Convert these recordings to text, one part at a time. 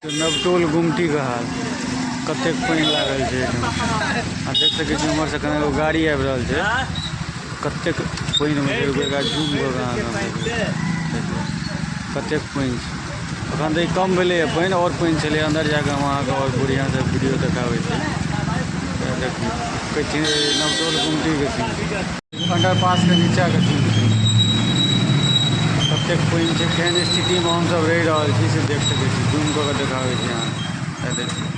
नवटोल गुमटीके हाल, कतेक पानि लागल छै एहिठाम। आ देख सकै छी उम्हरसँ कने एगो गाड़ी आबि रहल छै, कतेक पानिमे छै। एकरा जूम कऽ कऽ अहाँके देखियौ कतेक पानि छै। एखन तऽ ई कम भेलैए पानि, आओर पानि छलै अन्दर जाकऽ। हम अहाँके आओर बढ़िआँसँ वीडियो देखाबै छी। देखियौ कहै नवटोल गुमटीके सीन छै, अंडरपासके नीचाँके सीन छै। कतेक पानि छै, केहन स्थितिमे हमसभ रहि रहल छी से देख सकै छी। जूम कऽ कऽ देखाबै छी अहाँके, देखियौ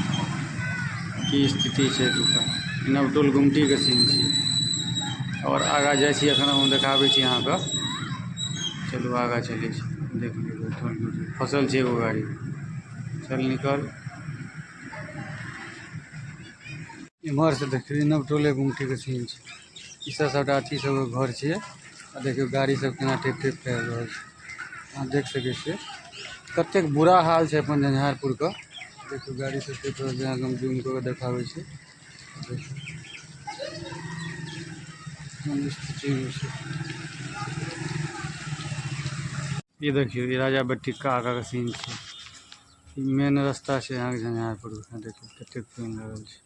की स्थिति छै एतुका। नवटोल गुमटीके सीन छै। आओर आगाँ जाइ छी, एखन हम देखाबै छी अहाँके। चलू आगाँ चलै छी। देख लियौ, फसल छै एगो गाड़ी। चल निकल इम्हरसँ। देखियौ, नवटोले गुमटीके सीन छै। ई सब सबटा अथी सबके घर छियै। आ देखियौ गाड़ी सब केना टेप टेप कऽ आबि रहल छै। अहाँ देख सकै छियै कतेक बुरा हाल छै अपन झंझारपुरके। देखियौ, गाड़ी सब टेप रहल छै। अहाँके हम जूम कऽ कऽ देखाबै छी। देखियौ कोन स्थितिमे छै ई। देखियौ, ई राजा बट्टिका आगाँके सीन छै। ई मेन रास्ता छै अहाँके झंझारपुरके। देखियौ कतेक पानि लागल छै।